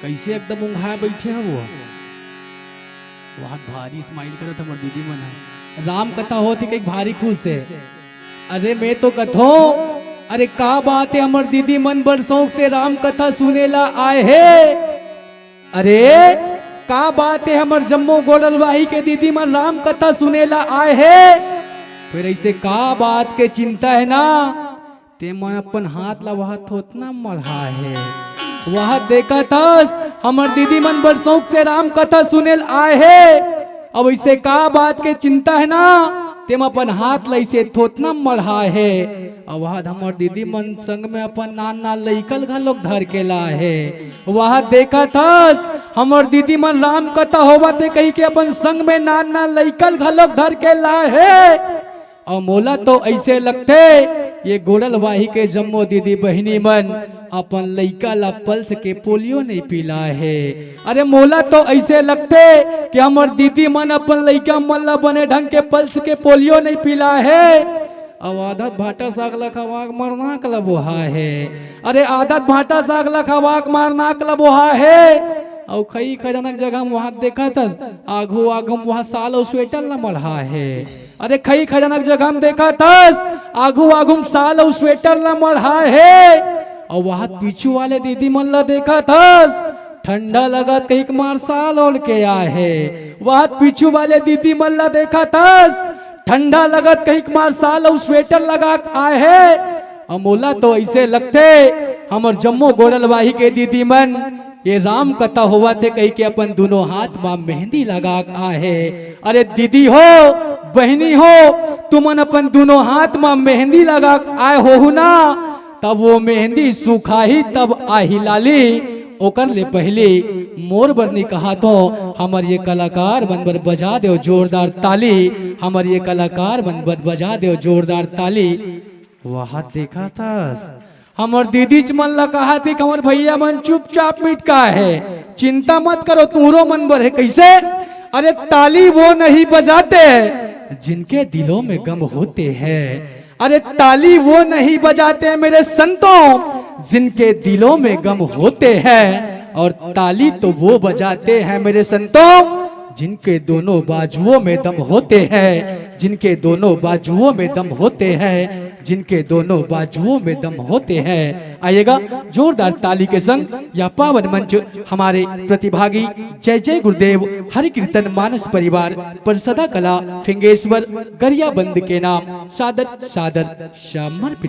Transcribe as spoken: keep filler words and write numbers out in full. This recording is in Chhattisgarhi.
कइसे एकदम उंघाय बइठे हव वो? बहुत भारी smile करत हमर दीदी मन ह। राम कथा होत हे कहिके भारी खुश हे। अरे मैं तो कथों, अरे का बात हे, हमर दीदी मन बड़ शौक से राम कथा सुने ला आए हे। अरे का बात हे, हमर जम्मो गोड़लवाही के दीदी मन राम कथा सुने ला आए हे। फेर अइसे का बात के चिंता हे ना, ते मन अपन हाथ ला वहत होत ना मढ़ा हे। वहत देखत हस, हमर दीदी मन बड़ शौक से राम कथा सुने ल आए हे। अब अइसे का बात के चिंता हे ना, ते मन अपन हाथ ला अइसे थोथना मढ़ा हे। अब वहत हमर दीदी मन संग में अपन नान नान लइका ल घलोक धर के लाए हे। वहत देखत हस, हमर दीदी मन राम कथा होवत हे कहिके अपन संग में नान नान लइका ल घलोक धर के लाए हे। अउ मोला तो अइसे लगथे, ये गोड़लवाही के जम्मो दीदी बहिनी मन अपन लइका ला पल्स के पोलियो नइ पिलाए हे। अरे मोला तो अइसे लगथे कि हमर दीदी मन अपन लइका मन ला बने ढंग के पल्स के पोलियो नइ पिलाए हे। अउ आदत भाटा साग ला खवा के मरनाक ला बोहा हे। अरे आदत भाटा साग ला खवा के मरनाक ला बोहा हे। अउ खई खजनक जगह म वहां देखत हस, आघू आघू म वहां साल अउ स्वेटर ला मढ़ा हे। अरे खई खजनक जगह म देखत हस, आघू आघू म साल अउ स्वेटर ला मढ़ा हे। अउ वहां पीछू वाले दीदी मन ला देखत हस, ठंडा लगत कहिक मार साल ओढ़ के आए हे। वहां पीछू वाले दीदी मन ला देखत हस, ठंडा लगत कहिक मार साल अउ स्वेटर लगा के आए हे। अउ मोला तो अइसे लगथे, हमर जम्मो गोड़लवाही के दीदी मन ये राम कथा होवत हे कहिके अपन दूनों हाथ मा मेहंदी लगा के आए हे। अरे दीदी हो, बहिनी हो, तुमन अपन दूनों हाथ मा मेहंदी लगा के आए होहू ना, तब वो मेहंदी सुखाही तब आही लाली। ओकर ले पहिली मोर बर नइ कहत हों, हमर ये कलाकार मन बर बजा देव जोरदार ताली, हमर ये कलाकार मन बर बजा देव जोरदार ताली। वहां देखत हस, हमर दीदीच मन ला कहत हे कि हमर भइया मन चुपचाप मिटका हे, चिंता मत करो, तुंहरो मन बर हे। कइसे? अरे ताली वो नहीं बजाते जिनके दिलों में गम होते हैं। अरे ताली वो नहीं बजाते मेरे संतों, जिनके दिलों में गम होते हैं। और ताली तो वो बजाते हैं मेरे संतों, जिनके दोनों बाजुओं में दम होते हैं, जिनके दोनों बाजुओं में दम होते हैं, जिनके दोनों बाजुओं में दम होते हैं। आइएगा जोरदार ताली के संग यह पावन मंच हमारे प्रतिभागी जय जय गुरुदेव हरि कीर्तन मानस परिवार परसदा कला फिंगेश्वर गरियाबंद के नाम सादर सादर समर्पित।